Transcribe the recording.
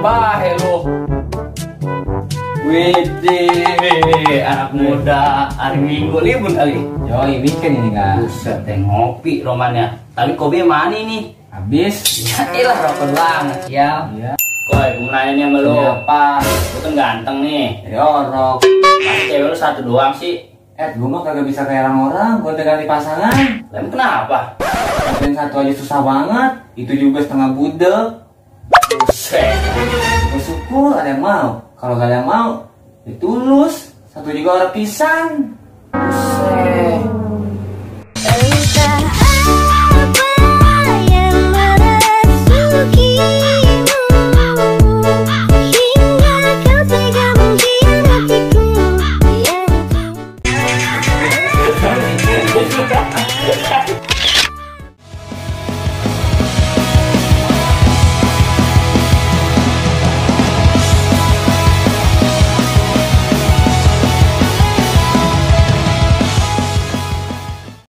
bahe lu. Widih, anak muda hari Minggu libur kali. Yoi, weekend ini kan. Buset, ngopi romannya. Tapi kopi mana nih? Habis. Ya ilah rokok banget ya. Iya. Koi, gue nanya nih sama lu. Apa? Lu kan ganteng nih. Yorok. Masih cewek lu satu doang sih. Gue mah kagak bisa kayak orang-orang. Gue udah ganti pasangan. Lalu kenapa? Dan satu aja susah banget. Itu juga setengah budek. Buset. Bersyukur ada yang mau. Kalau gak ada yang mau, ya tulus. Satu juga orang pisang. Buset. Entah apa yang merasuki